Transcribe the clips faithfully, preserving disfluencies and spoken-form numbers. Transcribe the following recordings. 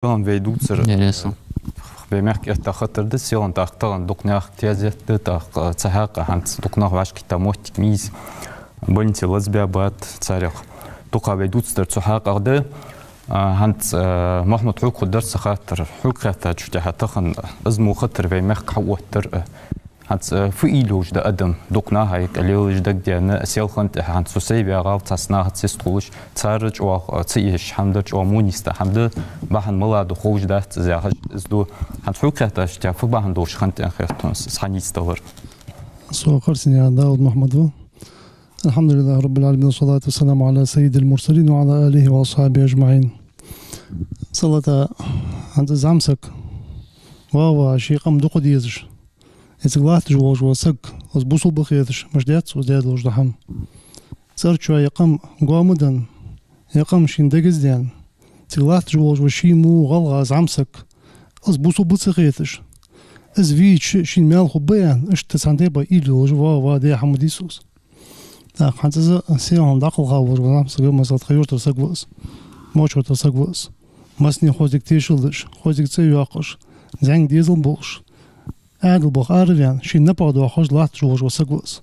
Селхан вай дувцар. Интересно. Вай мехка этта хаттар да, селхан тӀаккха тахан дукха наьха тезет да, тӀаккха цу хьакъехьа хӀанз дукха нах вӀашагӀкхийтта моттиг ма йий из. Больнице лазабаьб бат царех. Дукха вай дувцар цу хьакъехьа да. А, хӀанз, а, Мухьаммад, хьога хургдар са хаттар. Хьога хаьттачул тӀехьагӀа тахан из мо хаттар вай мехка хьаоттар, а, хӀанз, э, фу уйла йолаш да адам, дукха наха юкъе лелаш дагадена, селхан тӀа хӀанз цу сай ваьгӀав цхьацца нахаца йистхулаш, цар чӀоагӀа, э, ца эшаш хӀама да, чӀоагӀа мунисна хӀама да, бахьан мала да ховш дац из яхаш, из да. ХӀанз хьога хаьттачул тӀехьагӀа фу бахьан долаш хиннад аьнна хет хьона из хьа нийсдалар? Со Харсанаькъан Дауд Мухьаммад ва. الحمد لله رب العالمين، والصلاة والسلام على سيد المرسلين وعلى آله وأصحابه أجمعين. Салата, хӀанз из зӀамсаг, ва, ва, ший къам дукха дезаш, из цига латташ волаш вола саг, из бусалба хеташ, мишта дац из даь долаш дола хӀама? ЦӀерчоа е къам гоама даьнна, е къам шийна дегаза даьнна, цига латташ волаш вола ший мо гӀалгӀа зӀамсаг, из бусалба ца хеташ, из вийча шийна маьл хургба аьнна, иштта цхьан тайпара уйла йолаш, ва, ва, даь хӀама дий из. ТӀаккха хӀанз из селхан дӀакхалха волаш вола зӀамсаг, масала, тха юртара саг ва из, Мочкъий-Юртара саг ва из. Массане хоза дика тешал деш, хоза дика цӀи йоаккхаш, зӀамига дезал болаш, Ӏаьдала баха араваьнна, шийна напагӀа доаккхаш латташ волаш вола саг ва из.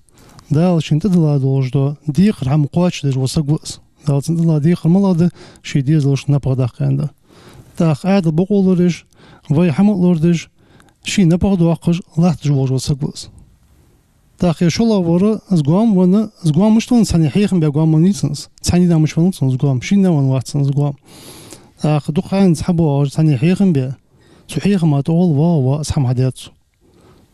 Дала шийна тӀадилла долаш дола декхар хӀама кхоачашдеш вола саг ва из. Дала цунна тӀадилла декхар малагӀа да, ший дезалашта напагӀа даккха аьнна да. ТӀаккха Ӏаьдала бокъо лораеш, вай хӀама а лорадеш, шийна напагӀа доаккхаш латташ волаш вола саг ва из. ТӀаккха ер шоллагӀвар, из гоама венна, из гоама мишта венна, цхьанне хьехам бе гоама венна вий цунна из? Цхьанне а мишта венна цунна из гоама? Шийна а венна вац цунна из гоама. ТӀаккха дукха хана из хьабоагӀаш, цхьанне хьехам бе, цу хьехама тӀагӀолла, ва, ва, из хӀама хьадаьд цо.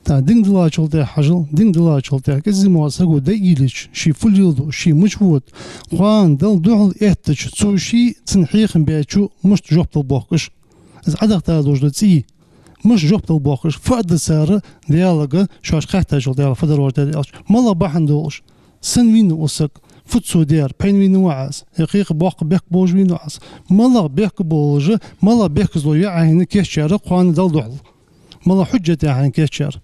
ТӀаккха дин диллачул тӀехьагӀа хьажал, дин диллачул тӀехьагӀа кӀезига мо саго дӀаийлача, ше фу леладу, ше мича вода, кхоана Далла духьал эттача, цо ший, цунна хьехам бечо мишта жоп дала боахкаш, из Ӏодахийта долаш дола цӀий, мишта жоп дала боахкаш, фу аргда цар Даьлага шоаш хаьттачул тӀехьагӀа, фу дар вар Даьла элча? МалагӀа бахьан долаш, сенна вийна укх сага, фуд цо даьр, пайна вийна ва Ӏа из, е кхы боккха бехк болаш вийна ва Ӏа из? МалагӀа бехк болаш, малагӀа бехказло я Ӏайна кийчъяьр кхоана Далла духьал? МалагӀа хьужжат я Ӏайна кийчъяьр?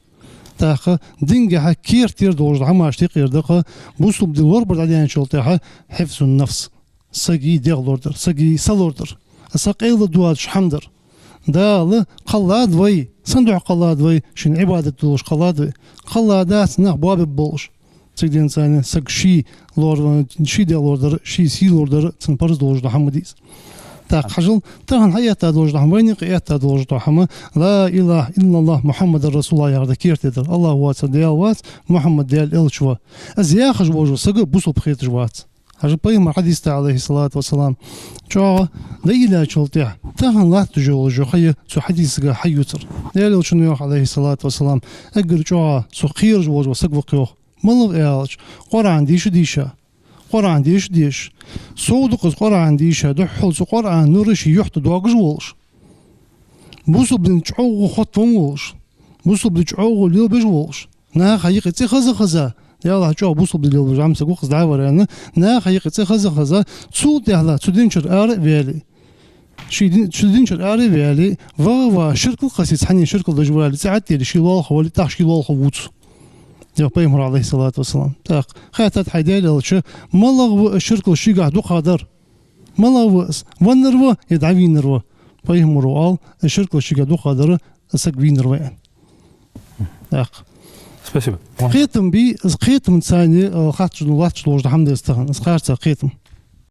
ТӀаккха дингахьа керттера долаш дола хӀамаш тӀехьа да-кх, бусалба ди лорабар дӀадаьнначул тӀехьагӀа хьифзун-нафс, сага дегӀ лорадар, сага са лорадар, а са къайла доацаш хӀама дар. Дала кхеллад вай, сен духьа кхеллад вай? Шийна Ӏибадат деш кхеллад вай. Кхелла дац нах боабергболаш. Цигден царна саг ший лор-, ший дегӀ лорадар, ший сий лорадар цунна парз долаш дола хӀама дий из. ТӀаккха хьажал, тахан хьаэтта долаш дола хӀама, вайна юкъе этта долаш дола хӀама, لا إله إلا الله محمد رسول الله яхар да керттера дар. АллахӀ воацар Даьла вац, Мухьаммад Даьла элча ва. Из яхаш волаш вола саг бусалба хеташ вац. Хьажал, пайхамара хьадис да, عليه الصلاة والسلام, чӀоагӀа дӀаийлачул тӀехьагӀа, тахан латташ йолаш йола ха я цу хьадисага хьаювцар. Даьла элчано йоах, عليه الصلاة والسلام, эггара чӀоагӀа сох кхераш волаш вола саг ва-кх, йоах. МалагӀа аьлча, Къуръан деша а дийша, Къуръан деша а деш, сов да-кх из Къуръан дийша, духхьал цу Къуръана нура ший юхь тӀа доагаш волаш, бусалба дина чӀоагӀа хотвенна волаш, бусалба ди чӀоагӀа лелабеш волаш, наха юкъе цӀи хеза-хеза, Даьлах чӀоагӀа бусалба ди лелабеш зӀамсаг ва-кх из, дӀавар аьнна, наха юкъе цӀи хеза-хеза, цул тӀехьагӀа цу дина чура ара а ваьле, ший дин-, цу дина чура ара а ваьле, вагӀа а вагӀа, ширкал кхессий, цхьанне ширкал деш вале, цӀи Ӏотере, ший лоалахо вале, тӀаккха ший лоалахо вувц, йоах пайхамара, عليه الصلاة والسلام. ТӀаккха хаьттад хьай, Даьла элча, малагӀа ва из ширкал шийгахьа дукхагӀдар? МалагӀа ва из? Веннар ва е дӀавийнар ва? Пайхамаро аьлар, из ширкал шийгахьа дукхагӀдар, из саг вийнар ва, аьнна. ТӀаккха. Спасибо. Кхетам бий, из кхетам царна, э, хатташ, латташ долаш дола хӀама да из тахан, из харца кхетам.